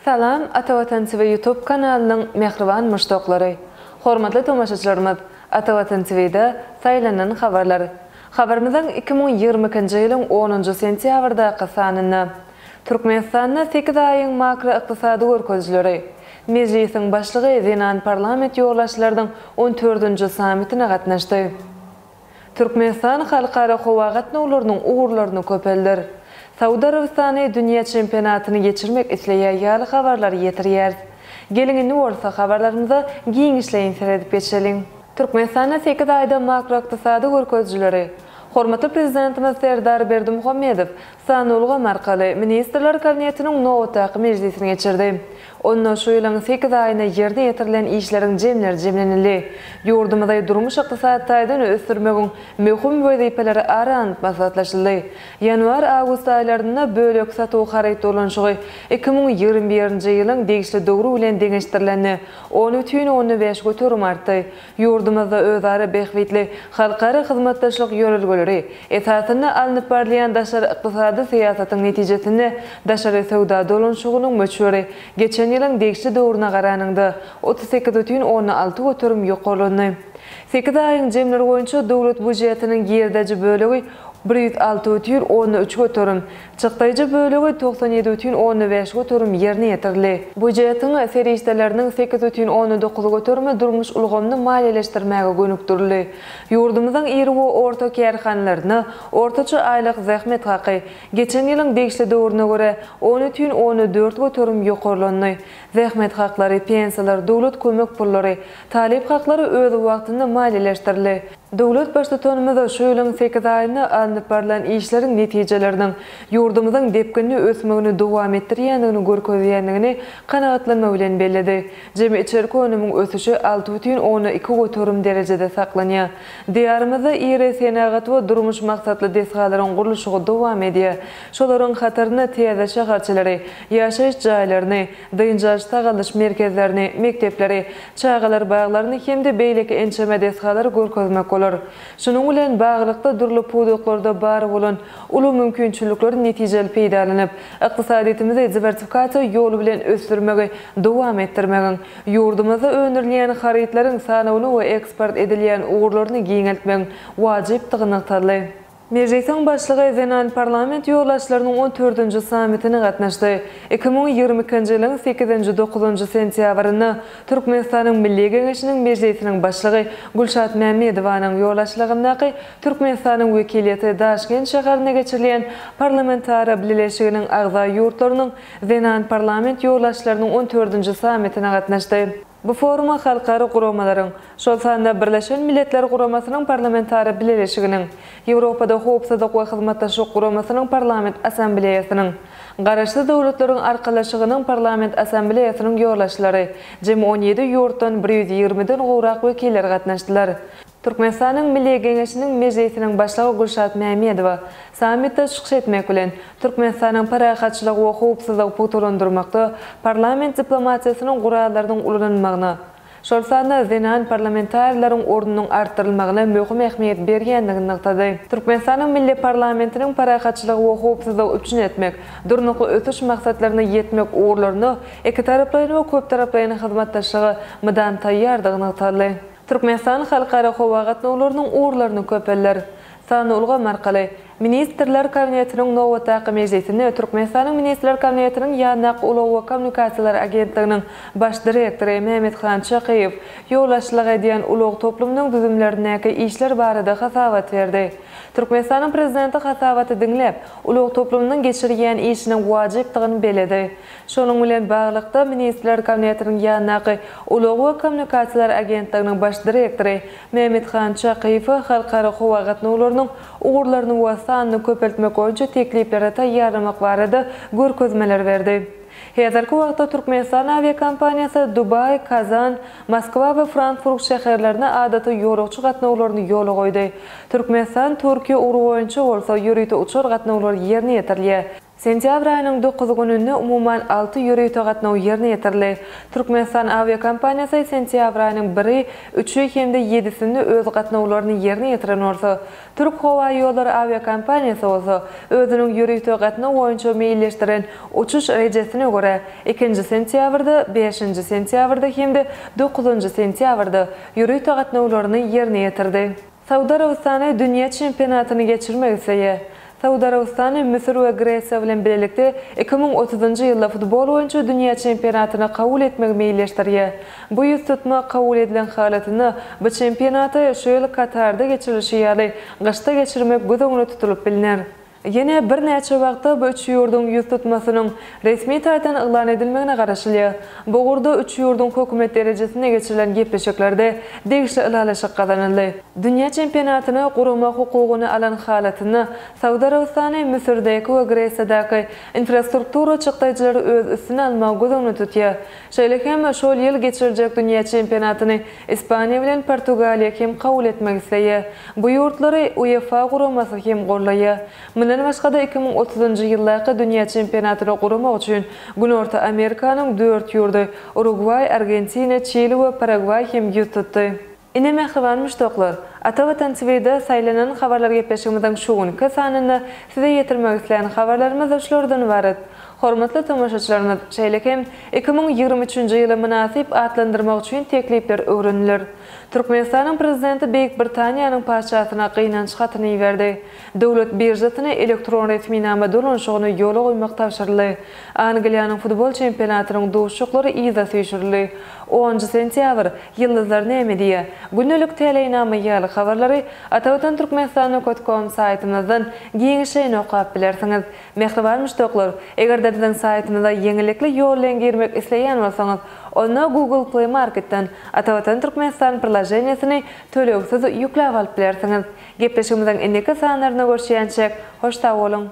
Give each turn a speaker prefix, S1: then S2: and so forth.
S1: Salam Ata Watan TV YouTube kanalynyň mähriban muşdaklary! Hormatly tomaşaçylarymyz, Ata Watan TV-de saýlanan habarlar. Habarymyzyň 2022-nji ýylyň onunjy sentýabrdaky sanynda, Türkmenistanda sekiz aýyň makroykdysady görkezijileri, Mejlisiň Başlygy zenan parlament ýolbaşçylarynyň on dördünji sammitine gatnaşdy. Türkmenistan halkara howa gatnawlarynyň ugurlaryny köpelder. Saud Arabystany dünýä çempionatyny geçirmek isleýär ýaly habarlary ýetirýäris. Geliň indi bolsa habarlarymyza giňişleýin seredip geçeliň. Türkmenistanda sekiz aýda makroykdysady görkezijileri Hormatly Prezidentimiz Serdar Berdimuhamedow Sanly ulgam arkaly Ministrler Kabinetiniň nobatdaky mejlisini geçirdi. Onda şu ýylyň sekiz aýynda ýerine ýetirilen işleriň jemleri jemlenildi. Ýurdumyzy durmuş-ykdysady taýdan ösdürmegiň möhüm wezipeleri ara alnyp maslahatlaşyldy. Ýanwar-awgust aýlarynda bölek satuw haryt dolanyşygy 2021-nji ýylyň degişli döwri bilen deňeşdirilende 10,5 göterim artdy. Ýurdumyzda özara bähbitli halkara hyzmatdaşlyk ýörelgeleri esasynda alnyp barylýan daşary ykdysady syýasatyň netijesinde daşary söwda dolanyşygynyň möçberi geçen ýylyň degişli döwrüne garanyňda 38,6 ýokarlandy. Sekiz aýyň jemleri boýunça döwlet býujetiniň girdeji bölegi 106,3 göterim, Çykdaýjy bölegi 97,5 göterim ýerine ýetirildi. Býujetiň serişdeleriniň 8,9 göterimi durmuş ulgamyny maliýeleşdirmäge gönükdirildi. Ýurdumyzyň iri we orta kärhanalarynda ortaça aýlyk zähmet haky, geçen ýylyň degişli döwrüne görä, 10,4 göterim ýokarlandy. Zähmet haklary, pensiýalar, döwlet kömek pullary, talyp haklary öz wagtynda maliýeleşdirildi. Döwlet Baştutanymyz şu ýylyň sekiz aýynda alnyp barlan işleriň netijeleriniň ýurdumyzyň depginli ösmegini dowam etdirýändigini görkezýändigini kanagatlanma bilen belledi. Jemi içerki önümiň ösüşi 6,2 derejede saklanýar. Diýarymyzda iri senagat we durmuş maksatly desgalaryň gurluşygy dowam edýär. Şolaryň hatarynda täze şäherçeleri, ýaşaýyş jaýlaryny, dynç alyş-sagaldyş merkezlerini, mekdepleri, çagalar baglaryny hem-de beýleki ençeme desgalary görkezmek bolar. Şunuň bilen baglylykda, dürli pudaklarda bar bolan uly mümkinçilikleri netijeli peýdalanyp, ykdysadyýetimizi diwersifikasiýa ýoly bilen ösdürmegi dowam etdirmegiň, ýurdumyzda öndürilýän harytlaryň sanawyny we eksport edilýän ugurlaryny giňeltmegiň wajypdygy nygtaldy. Mejlisiň Başlygy zenan parlament ýolbaşçylarynyň on dördünji sammitine gatnaşdy. 2022-nji ýylyň sekizinji-dokuzynjy sentýabrynda Türkmenistanyň Milli Geňeşiniň Mejlisiniň Başlygy Gülşat Mämmedowanyň ýolbaşçylygyndaky Türkmenistanyň wekiliýeti Daşkent şäherinde geçirilýän Parlamentara Bileleşiginiň agza ýurtlarynyň zenan parlament ýolbaşçylarynyň on dördünji sammitine gatnaşdy. Bu foruma halkara guramalaryň, şol sanda Birleşen Milletler Guramasynyň Parlamentara Bileleşiginiň, Ýewropada Howpsuzlyk we Hyzmatdaşlyk Guramasynyň Parlament Assambleýasynyň, Garaşsyz Döwletleriň Arkalaşygynyň Parlament Assambleýasynyň ýolbaşçylary, jemi on ýedi ýurtdan bir ýüz ýigrimiden gowrak wekiller gatnaşdylar. Türkmenistanyň Milli Geňeşiniň Mejlisiniň Başlygy Gülşat Mämmedowa sammitde çykyş etmek bilen, Türkmenistanyň parahatçylygy we howpsuzlygy pugtalandyrmakda parlament diplomatiýasynyň gurallarynyň ulanylmagyna, şol sanda zenan parlamentarileriň ornunyň artdyrylmagyna möhüm ähmiýet berýändigini nygtady. Türkmenistanyň milli parlamentiniň parahatçylygy we howpsuzlygy üpjün etmek, Durnukly ösüş maksatlaryna ýetmek ugurlarynda ikitaraplaýyn we köptaraplaýyn hyzmatdaşlyga mydam taýýardygy nygtaldy. Türkmenistan halkara howa gatnawlarynyň ugurlaryny köpelder. Sanly ulgam arkaly, Ministrler Kabinetiniň nobatdaky mejlisinde Türkmenistanyň Ministrler Kabinetiniň ýanyndaky Ulag we kommunikasiýalar agentliginiň Baş direktory Mehmethan Çakyýew ýolbaşçylyk edýän ulag toplumynyň düzümlerindäki işler barada hasabat berdi. Türkmenistanyň Prezidenti hasabaty diňläp, ulag toplumynyň geçirýän işiniň wajypdygyny belledi. Şonuň bilen baglylykda, Ministrler Kabinetiniň ýanyndaky Ulag we kommunikasiýalar agentliginiň baş direktory Mehmethan Çakyýewe halkara howa gatnawlarynyň ugurlaryny we sanyny köpeltmek boýunça teklipleri taýýarlamak barada görkezmeler berdi. Häzirki wagtda Türkmenistan awiakompaniýasy Dubaý, Kazan, Moskwa we Frankfurt şäherlerine adaty ýolagçy gatnawlaryny ýola goýdy. Türkmenistan, Türkiýe ugry boýunça bolsa ýörite uçar gatnawlary ýerine ýetirilýär. Sentýabr aýynyň dokuzy gününde umuman alty ýörite gatnaw ýerine ýetirildi. Türkmenistan awiakompaniýasy sentýabr aýynyň biri, üçi hem-de ýedisinde öz gatnawlaryny ýerine ýetiren bolsa, Türk howa ýollary awiakompaniýasy bolsa, özüniň ýörite gatnaw boýunça meýilleşdiren uçuş rejesine görä, ikinji sentýabrda, bäşinji sentýabrda hem-de dokuzynjy sentýabrda ýörite gatnawlaryny ýerine ýetirdi. Saud Arabystany dünýä çempionatyny geçirmek isleýär. Saud Arabystany Müsür we Gresiýa bilen bilelikde 2030-njy ýylda futbol boýunça dünýä çempionatyny kabul etmegi meýilleşdirýär. Bu ýüztutma kabul edilen halatynda bu çempionaty şu ýyl Katarda geçirilişi ýaly gyşda geçirmek göz öňünde tutulyp bilner. Ýene birnäçe wagtda bu üç ýurduň ýüztutmasynyň resmi taýdan yglan edilmegine garaşylýar. Bu ugurda üç ýurduň hökümet derejesinde geçirilen gepleşiklerde degişli ylalaşyk gazanyldy. Dünýä çempionatyny guramak hukugyny alan halatynda Saud Arabystany Müsürdäki we Gresiýadaky infrastruktura çykdaýjylary öz üstüne almagy göz öňünde tutýar. Şeýle hem şol ýyl geçiriljek dünýä çempionatyny Ispaniýa bilen Portugaliýa hem kabul etmek isleýär. Bu ýurtlary UEFA guramasy hem gollaýar. Mundan başga-da 2030-njy ýyldaky dünýä çempionatyny guramak üçin Günorta Amerikanyň dört ýurdy, Urugwaý, Argentina, Çili we Paragwaý hem ýüz tutdy. Ine mähriban muşdaklar, Ata Watan TVde saýlanan habarlar gepleşigimiziň şu günki sanynda size ýetirmek islän habarlarymyz şulardan ybarat. Hormatly tomaşaçylarymyz, şeýle hem 2023-nji ýyly mynasyp atlandyrmak üçin teklipler öwreniler. Türkmenistanyň Prezidenti Beýik Britaniýanyň Patyşasyna gynanç hatyny iberdi. Döwlet biržasyna elektron resminama dolanyşygyny ýola goýmak tabşyryldy. Angliýanyň futbol çempionatynyň duşuşyklary yza süýşürildi. Onunjy sentýabr, Ýyldyzlar näme diýýär? Gündelik täleýnama ýaly habarlary Atavatan Türkmenistan nokat kom saýtymyzdan giňişleýin okap bilersiňiz. Mähriban muşdaklar, eger-de biziň saýtymyza ýeňillikli ýol bilen girmek isleýän bolsaňyz, onda Google Play Marketden Atavatan Türkmenistan priloženiýesini tölegsiz ýükläp alyp bilersiňiz. Gepleşigimiziň indiki sanlarynda görüşýänçäk, hoş sag boluň!